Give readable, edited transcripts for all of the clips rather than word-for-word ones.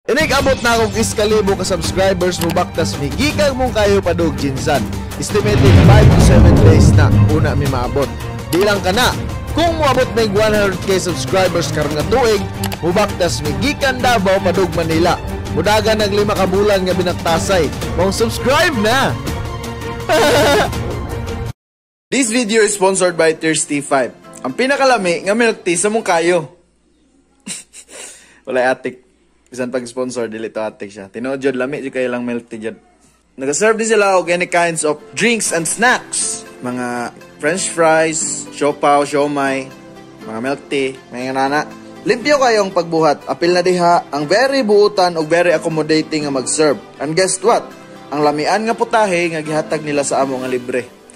Inig abot na akong iskalibo ka subscribers, mubaktas mi gikan Moncayo padung GenSan. Estimated 5 to 7 days na una mi maabot. Di lang kana, kung moabot mig 100K subscribers karon nga tuig, mubaktas mi gikan Davao padung Manila. Mudagan nag 5 ka bulan nga binaktasay. Mong subscribe na. This video is sponsored by Thirsty 5. Ang pinakalami nga milk tea sa Moncayo. Walay atik. Bisan pag-sponsor, dili to atik siya. Tinuod jud, lami jud kayo lang milk tea jud. Nag-serve din sila og any kinds of drinks and snacks. Mga french fries, siopaw, siomay, mga milk tea, mga nana. Limpyo kayong pagbuhat. Apil na diha ang very buutan og very accommodating nga mag-serve. And guess what? Ang lamian nga putahe nga gihatag nila sa amo nga libre.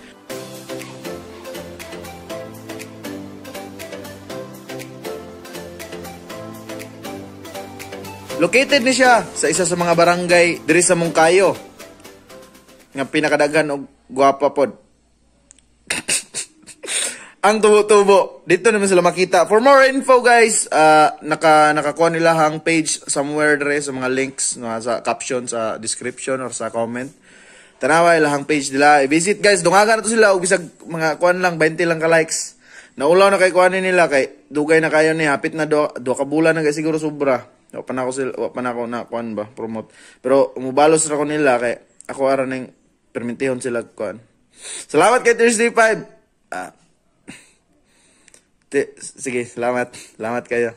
Located ni siya sa isa sa mga barangay diri sa Moncayo nga pinakadaghan og gwapa pod. Ang tubo-tubo. Dito naman sila makita. For more info guys, nakakuha nila ang page somewhere diri sa mga links no, sa caption, sa description or sa comment. Tanawa ilahang page nila. I-visit guys, dungagan na to sila og bisag mga kuan lang 20 lang ka likes. Naulaw na kay kuanin nila kay dugay na kayo ni hapit na do ka bulan na kay siguro sobra. Wa pa na ako sila, wa pa na ako na kuan ba promote. Pero umubalos ra ko nila kay ako ara ning permintihon sila kuan. Salamat kay Thursday 5. Sige, salamat. Salamat kayo.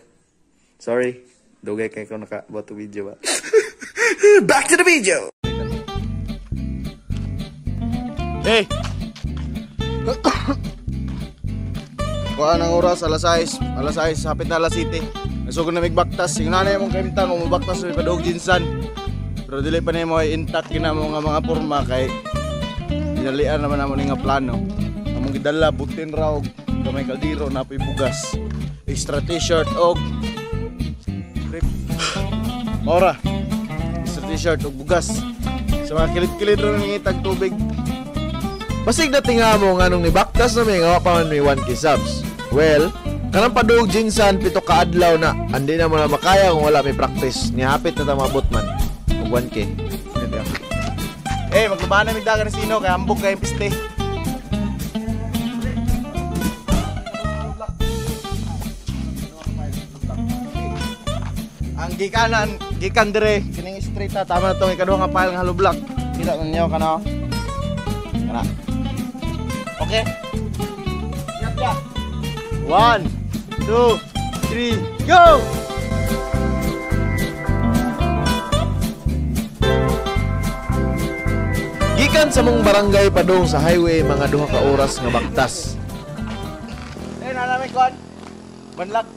Sorry, dugay kay ko nakabuhat og video ba. Back to the video. Hey. Kuan ang oras alas 6, alas 6 hapit na alas 7. Nasugod na migbaktas, sing nanay mong kaimtang umubaktas mi padung GenSan. Pero dili pa nimo ay intact kina mo nga mga porma kay dinalian naman namo ni nga plano. Among gidala butin ra og gamay kaldero na poy bugas. Extra t-shirt og Mora. Extra t-shirt og bugas. Sa mga kilid-kilid ra nangitag tubig. Basig na tinga mo nga nung nibaktas na mi nga wa pa man mi 1K subs. Well, kanang padung GenSan 7 ka adlaw na andi na mo na makaya kung wala may practice. Nihapit na ta maabot man og 1K. Eh, maglaban na migdagan ni sino kay ambog kay piste. Ang gikanan, gikan dire kining street na tama na tong ikaduha nga pile nga hollow block. Kita man niyo kana. Kana. Okay. Yap ya. 1, 2, 3, go! Gikan sa mong barangay padung sa highway mga 2 ka oras nga baktas. Eh, nanamay kuan. Banlak.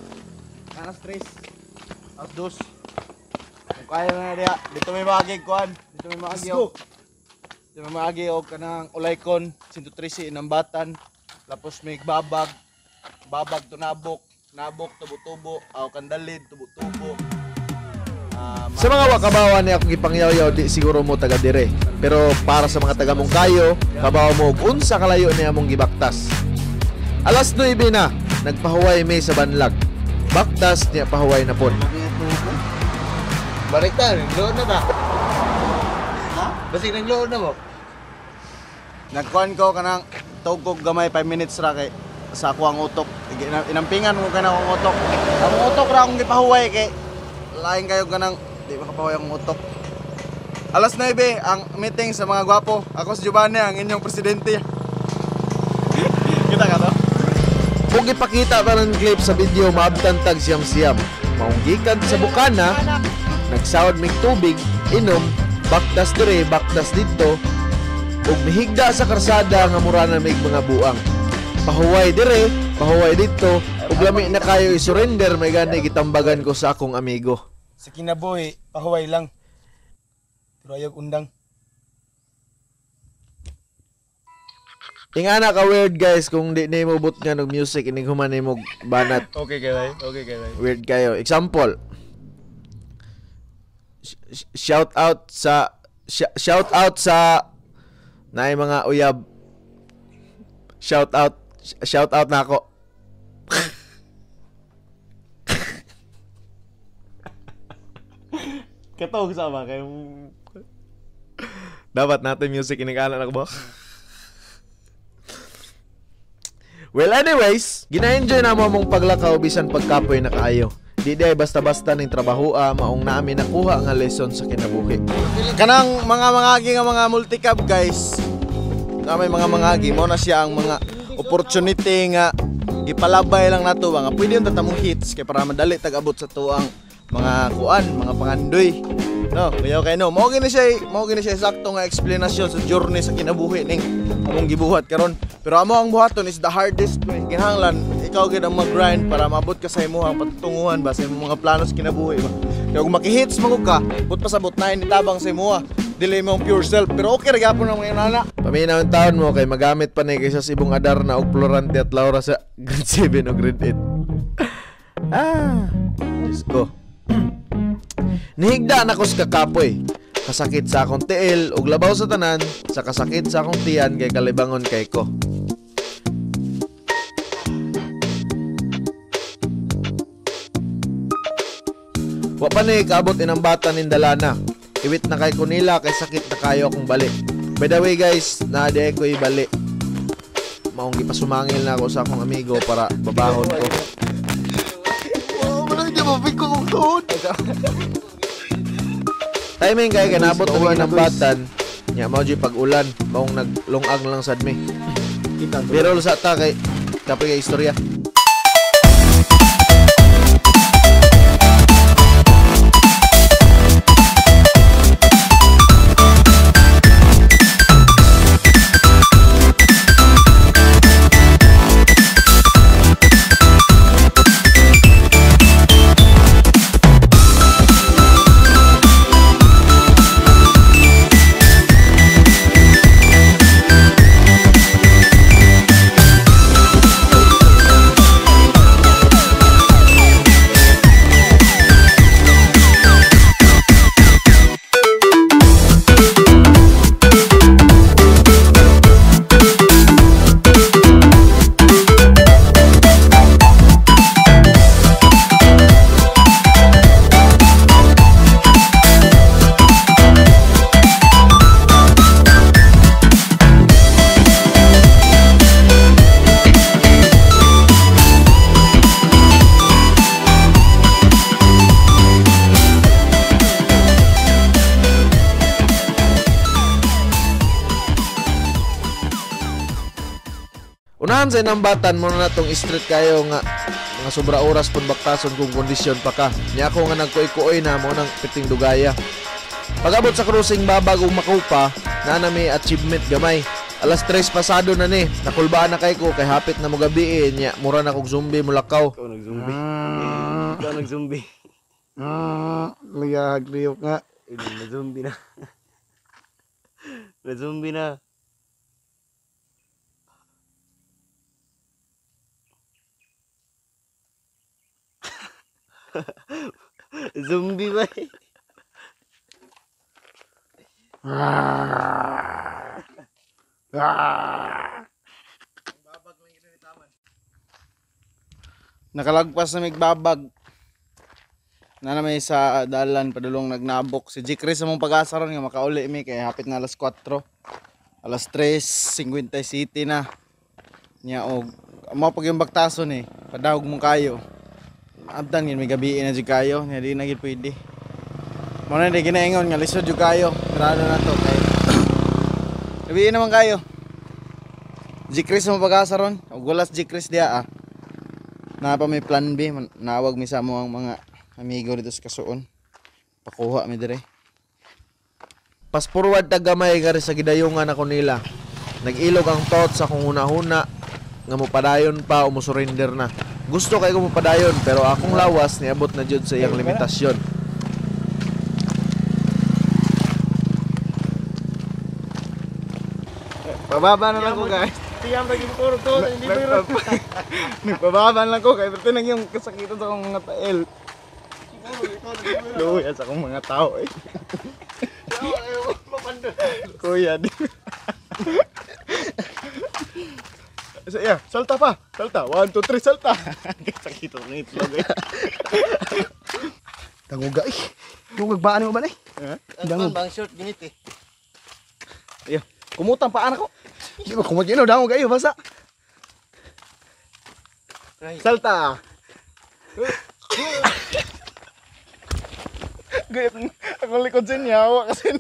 Alas 3. Alas 2. Kung kaya na diha, dito may maagi kuan. Dito may maagi og. Dito may maagi og kanang Olaykon, 113 Inambatan. Tapos may babag. Babag to nabok, nabok tubo-tubo, aw kandalid tubo-tubo. Sa mga wakabawa ni akong gipangyaw-yaw di siguro mo taga dire. Pero para sa mga taga Moncayo, kabaw mo og unsa kalayo ni among gibaktas. Alas 9 na, nagpahuway mi sa Banlag. Baktas niya pahuway na pon. Balik ta, nagloon na ta. Ha? Basig nagloon na mo. Nagkuan ko kanang tugog gamay 5 minutes ra kay sa ako ang utok. Inampingan mo kana akong utok. Ang utok ra akong gipahuway kay lain kayo kanang di makapahuway ang utok. Alas 9 ang meeting sa mga gwapo. Ako si Giovanni, ang inyong presidente. Kita ka to? Kung ipakita tanan clip sa video, maabtan tag siyam-siyam. Maong gikan sa bukana, nagsawod mig tubig, inom, baktas dire, baktas didto, ug mihigda sa karsada nga mura na mig mga buang. Pahuway dire, pahuway didto, ug lami na kayo i-surrender, may gani gitambagan ko sa akong amigo. Sa kinabuhi, pahuway lang. Pero ayaw undang. Ingana ka weird guys kung di nimo but nga og music ining human nimo banat. Okay kay bay, okay kay bay. Weird kayo. Example. Shout out sa shout out sa naay mga uyab. Shout out na ako. Katog sama kay dapat natin music inikalan ako ba? Well, anyways, gina-enjoy na mo among paglakaw bisan pagkapoy na kaayo. Di day basta-basta ning trabahoa maong naami nakuha nga lesson sa kinabuhi. Kanang mga mangagi nga mga multicab guys. Na may mga mangagi mo na siya ang mga opportunity nga gipalabay lang nato ba nga pwede yung tatamong hits kay para madali tag-abot sa tuang mga kuan, mga pangandoy. No, kuyaw kay no. Mao gini siya sakto nga explanation sa journey sa kinabuhi ning among gibuhat karon. Pero amo ang buhaton is the hardest way. Kinahanglan ikaw gid ang mag-grind para maabot ka sa imong patutunguhan ba sa imong mga plano sa kinabuhi ba. Kaya kung maki-hits man ka, but pasabot na initabang sa imuha. Dili mo ang pure self, pero okay ra gyapon ang mga nana. Paminaw ang taon mo kay magamit pa ni kaysa sa ibong adar na og Florante at Laura sa grade 7 o grade 8. Ah, Diyos ko. Nihigda na ko sa kakapoy. Kasakit sa akong tiil ug labaw sa tanan sa kasakit sa akong tiyan kay kalibangon kay ko. Wa pa ni kaabot inang bata ning dalana. Iwit na kay ko nila kay sakit na kayo akong balik. By the way guys, naa di ko ibali. Maong gipasumangil na ako sa akong amigo para babahon ko. Wow, wala di mo big ko tuhod. Timing kay kanabot og inambatan. Nya mao jud pag-ulan, maong naglungag lang sad mi. Pero sa ta kay kapoy kay istorya. Unahan sa inambatan mo na tong street kayo nga mga sobra oras pun baktason kung kondisyon pa ka. Nya ako nga nagkuy-kuoy na mo nang piting dugaya. Pag-abot sa crossing babag ug makupa, na na may achievement gamay. Alas 3 pasado na ni, nakulbaan na kay ko kay hapit na mo gabi nya mura na kog zombie mulakaw. Ikaw nag-zombie. Ikaw nag-zombie. Liyag liyok nga. Na-zombie na. Na-zombie na. Zombie ba? Nakalagpas na migbabag. Na may sa dalan padulong nagnabok si G. Chris among pag-asa ron nga makauli mi kay hapit na alas 4. Alas 3:57 na. Nya og mo pag yung baktason eh, padawg mo kayo. Abdan gid may gabi na jud kayo, nya di na gid pwede. Mo na di ginaingon nga lisod jud kayo. Grado na to kay gabi naman kayo. G. Chris mo pag-asa ron, og walas G. Chris diha ah. Naa pa may plan B, nawag mi sa mo ang mga amigo dito sa Kasuon. Pakuha mi dire. Pas forward tag gamay gari sa gidayungan ako nila. Nag-ilog ang thought sa akong hunahuna nga mopadayon pa o mo surrender na. Gusto kay ko mopadayon pero akong lawas niabot na jud sa iyang limitasyon. Pababa na lang ko guys. Tiyam lagi puro to, hindi pero. Nagpababa na lang ko kay pero yung kasakitan sa akong mga tael. Luya sa akong mga tao eh. Kuya di. So, yeah, salta pa. Salta. 1, 2, 3, salta. Kasakitan ng itlog eh. Tanguga eh. Dungag baan mo ba ni? Ang bang short ginit eh. Ayo, kumutang paan ako. Di ba kumot yun, dangog kayo basa. Salta. Gayat akong likod sin, yawa kasi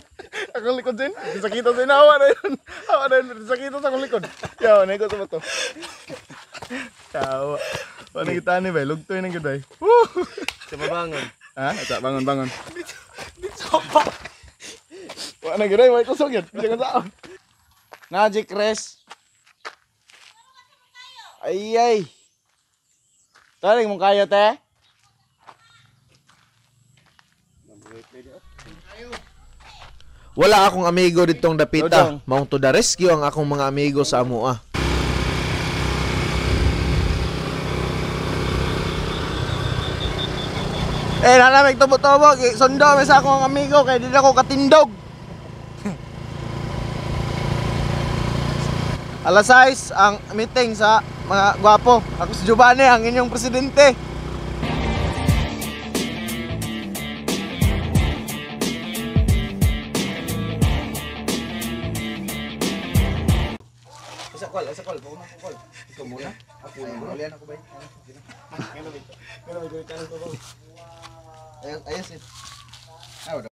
akong likod sin. Sakita sin, hawa na yun. Hawa na yun, sakita sa akong likod. Yawa na ko sa bato. Yawa. Wala kita ni bay, lugtoy nang gud bay. Woo! Sa mabangon. Ha? Ata, bangon bangon. Dito pa. Wala na gud ay, wala kusog yun. Bisa ko saan. Najik res. Ay ay. Taring mong kayo te. Wala akong amigo ditong dapita. Dodong. Maong to the rescue ang akong mga amigo sa amoa. Eh, nalamig tubo-tubo. Sundo may sa akong amigo kay di na ako katindog. Alas 6 ang meeting sa mga gwapo. Ako si Giovanni, ang inyong presidente. Isa call, isa call. Ako call. Ikaw muna. Ako muna. Ulian ako ba? Ayos, ayos.